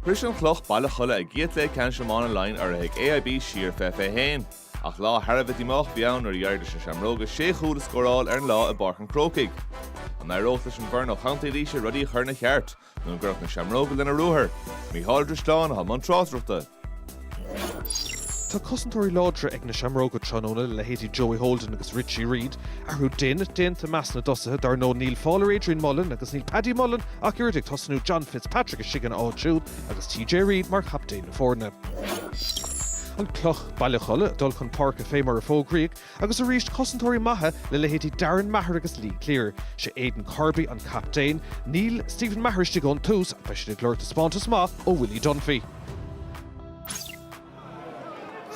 Shroich an Chloch Baile Cholla ag i gcluiche ceannais iomána Laighean urraithe ag AIB siar 2021. Ach lá thar a bheith díomách a bhí ann nuair a d'éirigh leis na Seamróga sé chúl a scóráil ar an lá i bPáirc an Chrócaigh. An éireodh leis an bhfoireann ó Chontae Laoise rudaí a chur ina cheart, nó an gcuirfeadh na Seamróga lena ruathar? Mícheál Ó Drisleáin atá i mbun tráchtaireachta. Tá cosantóirí láidre ag na Seamróga tráthnóna le leithéidí Joey Holden agus Richie Reid. Athrú déanta i measc na dtosaithe, dar ndóigh níl fáil ar Adrian Mullen agus níl Paddy Mullen ach oiread ag tosnú John Fitzpatrick istigh ina áit siúd agus TJ Reid mar chaptaen na foirne. An Cloch, Baile Cholla, ag dul chun páirce fé mar a fógraíodh agus arís cosantóirí maithe le leithéidí Darren Maher agus Lee Cleere. Sé Aidan Corby an captaen. Níl Stephen Maher istigh ón tús ach beidh siad ag lorg taispeántas maith ó Willie Dunphy.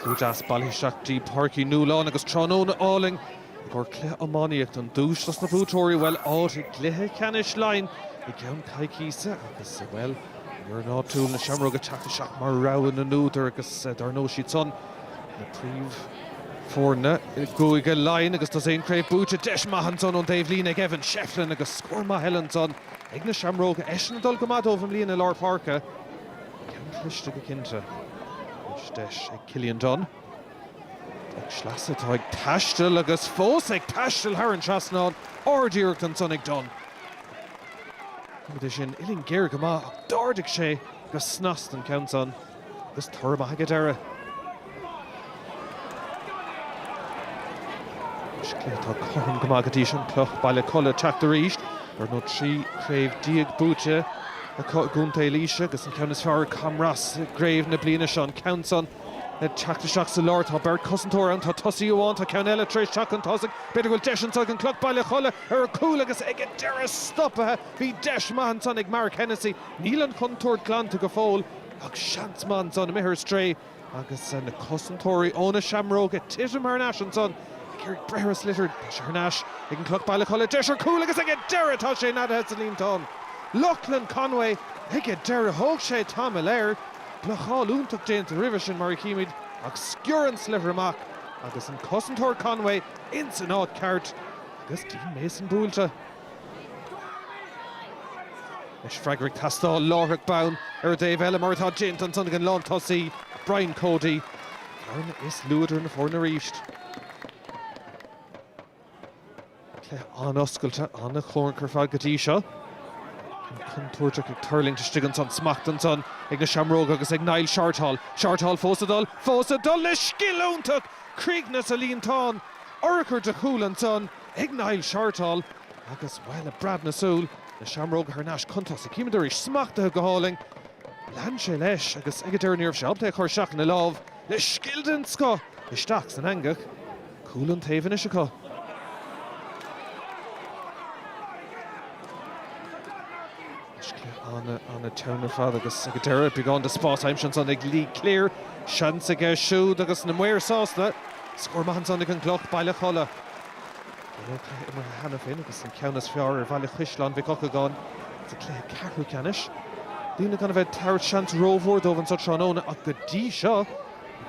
Slua deas bailithe isteach dtí Páirc Uí Nualláin agus tráthnóna álainn i gcomhair cluiche iománaíochta. An duais dos na buaiteoirí, bhuel, áit i gcluiche ceannais Laighean i gceann coicíse agus, bhuel, an fhoireann áitiúil, na Seamróga ag teacht isteach mar rogha na n-údar agus dar ndóigh siad san na príomh foirne i gCúige Laighean agus dosaen craobh buaite. Deis maith ansan ón dtaobh líne ag Evan Shefflin agus scór maith eile ansan ag na Seamróga. Eisean ag dul go maith dóibh i mbliana i lár páirce. Ceann cliste go cinnte. Anois deis ag Cillian Dunne. Poc sleasa atá ag taisteal agus fós ag taisteal thar an trasnán. Ard-iarracht ansan ag Dunne. Coimeád é sin uillinn géar go maith ach d'ardaigh sé go snasta an ceann san agus toradh maith ag an deireadh. Anois cluiche atá cothrom go maith go dtí seo, an Cloch Baile Colla ag teacht arís. Ar ndóigh 13 craobh buaite acu i gContae Laoise agus an ceann is fearr ag Camross i gcraobh na bliana seo. An ceann san ag teacht isteach sa lár. Tá beirt cosantóir ann, tá tosaí amháin, tá ceann eile tar éis teacht chun tosaigh. B'fhéidir go bhfuil deis anso ag an Cloch Baile Cholla ar a cúl agus ag an deireadh stoptha. Bhí deis maith ansan ag Mark Hennessy. Níl an chontúirt glanta go fóill ach seans maith ansan imithe ar strae. Agus na cosantóirí ó na Seamróga ag titim thar n-ais ansan ag iarraidh breith ar an sliotar. Tá sé thar n-ais ag an Cloch Baile Cholla. Deis ar chúl agus ag an deireadh tá sé neadaithe sa líontán. Lochlann Conway ag an deireadh. Thóg sé tamall air. Blocáil iontach déanta roimhe sin mar a chímid ach sciorr an sliotar amach agus an cosantóir Conway ins an áit ceart agus Dean Mason buailte. Anois freagra ag teastáil láithreach bonn ar an dtaobh eile mar atá déanta ansan ag an lántosaí Brian Cody. Bearna is lú idir na foirne arís. Cluiche an-oscailte, an-chomhraic ar fad go dtí seo. Ceann contúirteach ag tuirlingt istigh ansan, smacht ansan ag na Seamróga agus ag Niall Shortall. Shortall fós ag dul, fós ag dul le scil iontach! Críochnaithe sa líontán. Urchar de chúl ansan ag Niall Shortall agus, bhuel, ag preab na súl, na Seamróga thar n-ais chun tosaigh. Címid arís, smachtaithe go hálainn. Lean sé leis agus ag an deireadh ní raibh sé ábalta é a chur isteach ina lámh le scil den scoth isteach san eangach. Cúl an taobh anois acu. Anois cluiche an-an-teann ar fad agus ag an deireadh beagán de spás aimsithe ansan ag Lee Cleere. Seans aige siúd agus na maoir sásta. Scór maith ansan ag an gCloch, Baile Cholla. Go leor cluiche imeartha cheana féin agus an ceann is fearr ar Bhaile Chaisleáin Mhic Eochagáin sa cluiche ceathrú ceannais. Daoine gan a bheith ag tabhairt seans rómhór dóibh anso tráthnóna ach go dtí seo,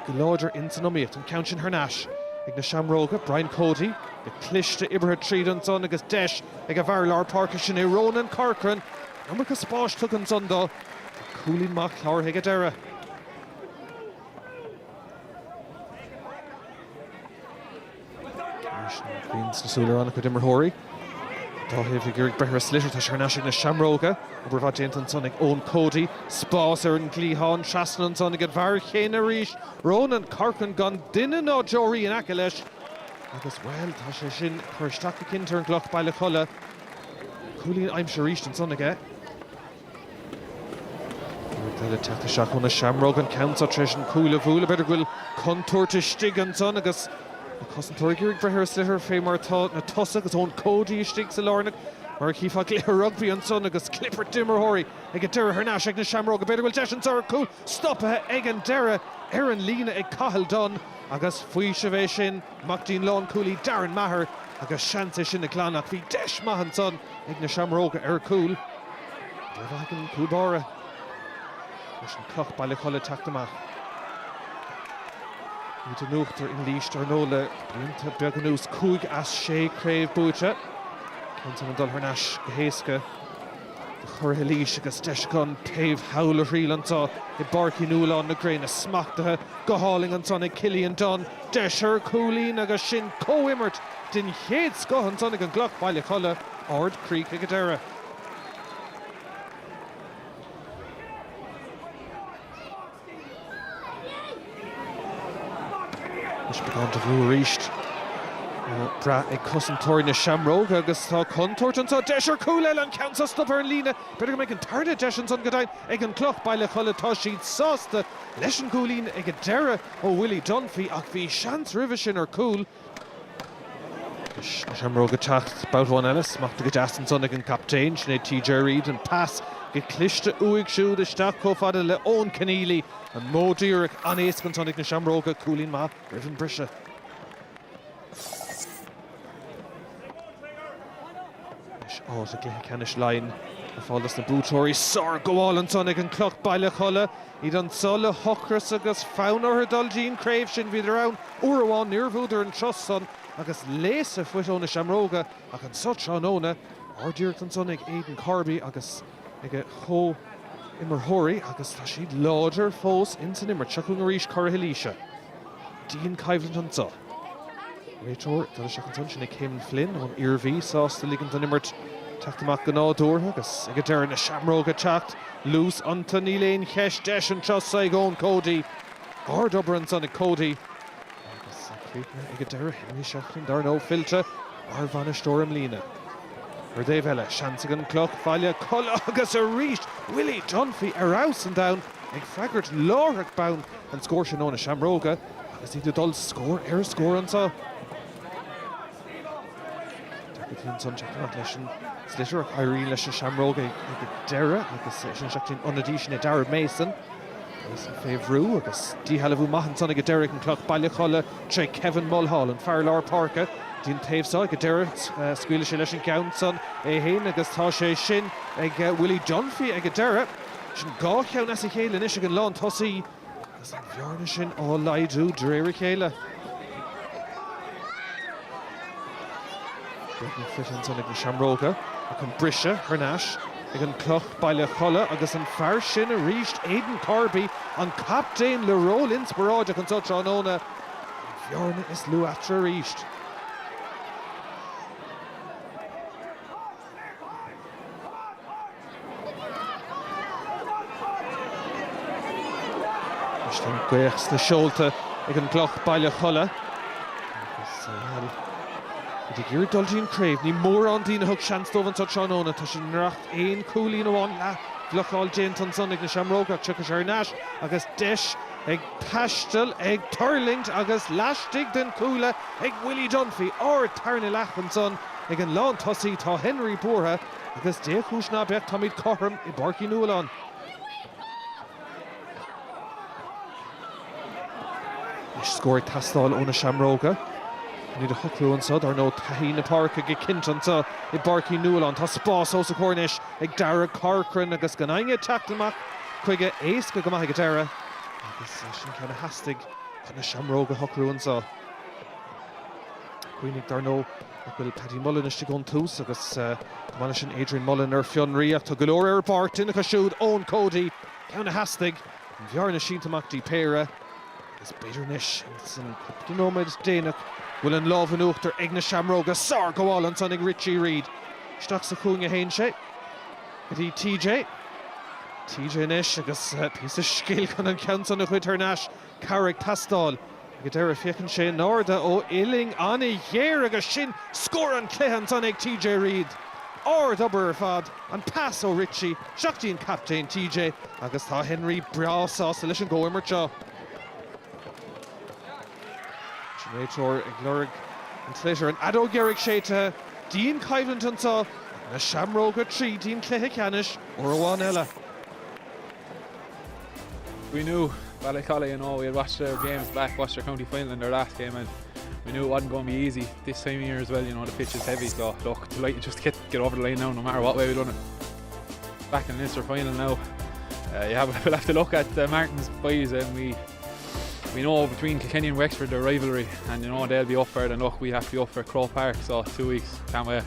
go láidir ins an iomaíocht. An ceann sin thar n-ais ag na Seamróga, Brian Cody, go cliste oibrithe tríd ansan agus deis ag an bhfear lár páirce sin é Ronan Corcoran. An iomarca spáis tugtha ansan dó. Tá cúilín maith cláraithe ag an deireadh. Anois an ghrian sna súile ar an-chuid imreoirí. An dá thaobh ag iarraidh breith ar an sliotar. Tá sé thar n-ais ag na Seamróga. Obair mhaith déanta ansan ag Eoin Cody. Spás ar an gcliathán. Trasna ansan ag an bhfear chéanna arís. Ronan Corcoran gan duine ná deoraí in aice leis. Agus, bhuel, tá sé sin ag cur isteach go cinnte ar an gCloch Baile Cholla. Cúilín aimsithe arís ansan aige. Iarracht eile teacht isteach ó na Seamróga, an ceann seo tar éis an cúl a bhualadh. B'fhéidir go bhfuil contúirt istigh ansan agus na cosantóirí ag iarraidh breith ar an sliotar fé mar atá na tosaithe agus Eoin Cody istigh sa lárnach mar a chífeá i gcluiche rugbaí ansan agus clibirt d'imreoirí ag an deireadh thar n-ais ag na Seamróga. B'fhéidir go bhfuil deis anso ar chúl stoptha ag an deireadh ar an líne ag Cathal Dunne agus faoiseamh é sin amach dtí'n lánchúlaí Darren Maher agus seans é sin a ghlanadh ach bhí deis maith ansan ag na Seamróga ar chúl. Obair mhaith ag an gcúl báire. Leis an Cloch Baile Cholla teacht amach. Iad in uachtar in Laois dar ndóigh le blianta beaga anuas, 5 as 6 craobh buaite. Ceann san ag dul thar n-ais go héasca. Do churaithe Laoise agus deis acu an taobh thall a thriail anseo i bPáirc Uí Nualláin na gréine smachtaithe go hálainn ansan ag Cillian Dunne. Deis ar chúilín agus sin comhimirt den chéad scoth ansan ag an gCloch Baile Cholla. Ard críoch ag an deireadh. Anois beagán de bhrú arís á bhrath ag cosantóirí na Seamróige agus tá contúirt anseo. Deis ar chúl eile, an ceann seo stoptha ar an líne. B'fhéidir go mbeidh an tarna deis ansan go deimhin ag an gCloch Baile Cholla. Tá siad sásta leis an gcúilín ag an deireadh ó Willie Dunphy ach bhí seans roimhe sin ar chúl. Anois na Seamróga ag teacht babhta amháin eile, smachtaithe go deas ansan ag an gcaptaen, sin é TJ Reid, an pas go cliste uaidh siúd isteach chomh fada le Eoin Conneely, an modh díreach an-éasca ansan ag na Seamróga, cúilín maith roimh an briseadh. Anois áit i gcluiche ceannais Laighean ar fáil dos na buaiteoirí. Sárghabháil ansan ag an Cloch Baile Cholla. Iad anso le hocras agus fonn orthu dul dtí'n craobh sin. Bhíodar ann uair amháin, níor bhuadar an turas san agus léasadh faighte ó na Seamróga ach anso tráthnóna, ard-iarracht ansan ag Aidan Corby agus ag a chomh-imreoirí agus tá siad láidir fós ins an imirt. Seo chugainn arís curaithe Laoise. Dian-choimhlint anso. Réiteoir ag dul isteach ansan, sin é Caimin Flynn ón Iarmhí, sásta ligean don imirt teacht amach go nádúrtha agus ag an deireadh na Seamróga ag teacht, luas iontu, níl aon cheist, deis anseo ag Eoin Cody. Ard-obair ansan ag Cody agus críochnaithe ag an deireadh, Henry Shefflin, dar ndóigh, fillte mar bhainisteoir i mbliana. Ar an dtaobh eile, seans ag an gCloch Bhaile Colla agus arís Willie Dunphy ar fheabhas an domhain ag freagairt láithreach bonn an scór sin ó na Seamróga. Agus iad ag dul scór ar scór anseo. Deacrachtaí ansan teacht amach leis an sliotar ach éiríonn leis na Seamróga ag an deireadh agus é sin isteach dtí'n ionadaí sin é Darragh Mason. Mason fé bhrú agus díshealbhú maith ansan ag an deireadh ag an Cloch Baile Cholla tré Kevin Mulhall, an fear lár páirce dtí'n taobh seo ag an deireadh. Scaoileann sé leis an gceann san é fhéin agus tá sé sin ag Willie Dunphy ag an deireadh. Sin dhá cheann as a chéile anois ag an lán tosaí. Agus an bhearna sin á laghdú de réir a chéile. Beagnach faighte ansan ag na Seamróga ach an briseadh thar n-ais ag an Cloch Baile Cholla agus an fear sin arís, Aidan Corby, an captaen le ról inspioráideach anseo tráthnóna. An bhearna is lú eatarthu arís. Anois tá an ghaoth sna seolta ag an gCloch Baile Cholla agus bhuel, iad ag iarraidh dul dtí an craobh. Ní mórán daoine a thug seans dóibh anseo tráthnóna. Tá siad i ngiorracht aon chúilín amháin, leathbhlocáil déanta ansan ag na Seamróga ach tiocfaidh sé thar n-ais agus deis ag taisteal, ag tuirlingt agus laistigh den chuaille ag Willie Dunphy. Ard tarna leath ansan ag an lán tosaí. Tá Henry buartha agus dé chúis ná beadh, táimid cothrom i bPáirc Uí Nualláin. Anois scór ag teastáil ó na Seamróga. Chun iad a shocrú anseo, dar ndóigh, taithí na páirce go cinnte anseo i bPáirc Uí Nualláin. Tá spás os a chomhair anois ag Darragh Corcoran agus gan éinne ag teacht amach chuige éasca go maith ag an deireadh agus sin ceann a theastaigh chun na Seamróga a shocrú anseo. Cuimhnigh, dar ndóigh, nach bhfuil Paddy Mullen istigh ón tús agus chomh maith leis sin Adrian Mullen ar fionraí ach tá go leor ar an bpáirc, duine acu siúd, Eoin Cody, ceann a theastaigh, an bhearna sínte amach dtí péire agus b'fhéidir anois ins an cúpla nóiméad déanach go bhfuil an lámh in uachtar ag na Seamróga. Sárghabháil ansan ag Richie Reid. Isteach sa chúinne a théann sé go dtí TJ. TJ anois agus píosa scil chun an ceann san a ghoid thar n-ais. Cabhair ag teastáil. Ag an deireadh féachann sé in airde ó uillinn an-ghéar agus sin scór an chluiche ansan ag TJ Reid. Ard obair ar fad, an pas ó Richie, isteach dtí an captaen TJ agus tá Henry breá sásta leis an gcomhimirt seo. An réiteoir ag lorg an tsliotair, an fheadóg dheiridh séidte, dian-choimhlint anseo ach na Seamróga tríd dtí'n cluiche ceannais uair amháin eile. We knew Ballycolly, you know, we had watched their games back, watched their county final and their last game and we knew it wasn't going to be easy this time of year as well, you know, the pitch is heavy, so look, delighted just to get, get over the line now, no matter what way we done it. Back in the Leinster final now, uh, you have, we'll have to look at uh, Martin's boys and we we know between Kilkenny and Wexford their rivalry and you know they'll be up for it and look we have to be up for Croke Park so two weeks can't wait.